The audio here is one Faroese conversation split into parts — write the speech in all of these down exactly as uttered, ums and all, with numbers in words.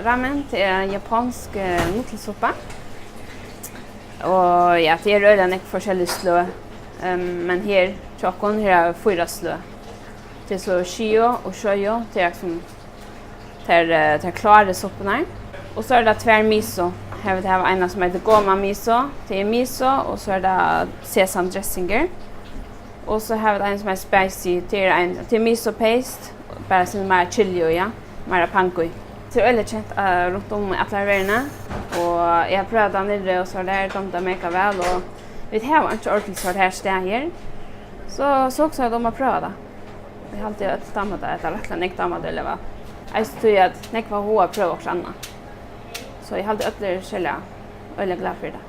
Ramen, tað er japonsk, eh, nudelsuppa. Og ja, tað er øgiliga nógv forskellig sløg. Ehm, men her hjá okkum, her er fýra sløg. Tað er so shio og shoyu, tað er sum tær, eh, tær kláru suppurnar. Og so er tað tvær miso. Her vit hava eina sum eitur goma miso. Tað er miso, og so er tað sesam dressingur. Og so hava vit ein sum er spicy, tað er ein, tað er miso paste, bara sum meira chili í, ja, meira pang í. Tað er øgiliga kent, eh, runt um í allari verðini, og eg havi prøvað tað niðri og so har, dámdi tað mega væl, og vit hava einki ordiligt so har staðir. So, so hugsaði eg um at prøva tað. Eg haldi, at øll dáma tað, ella rættiliga nógv dáma tað øgiliga væl. Eisini tí, at nógv hava hug at prøva okkurt annað. So eg haldi, øll eru serliga øgiliga glað fyri tað.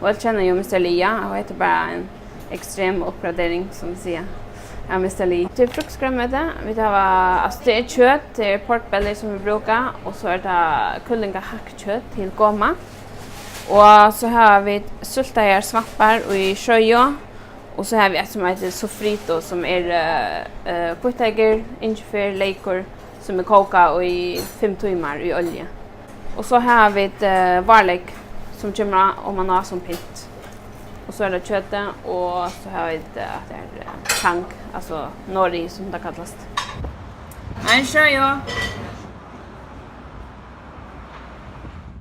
Og øll kenna jo Mister Lee, ja, og hetta er bara ein ekstrem uppgradering, sum vit siga, av Mister Lee. Tað er fruktskránmeti. Vit hava, altso, tað er kjøt, tað er pork belly, sum vit brúka, og so er tað kyllingahakkjøt til goma. Og so hava vit súltaðar svampar í shoyu, og so hava vit eitt, sum eitur sofrito, sum er, eh, eh, hvítleykur, ingifer, leykur, sum er kókað í fimm tímar í olju. Og so hava vit, eh, várleyk, sum kemur á, omaná sum pynt. Og so er tað kjøtið, og so hava vit, eh, at tað er, eh, tang, altso nori, sum tað kallast. Ein shoyu.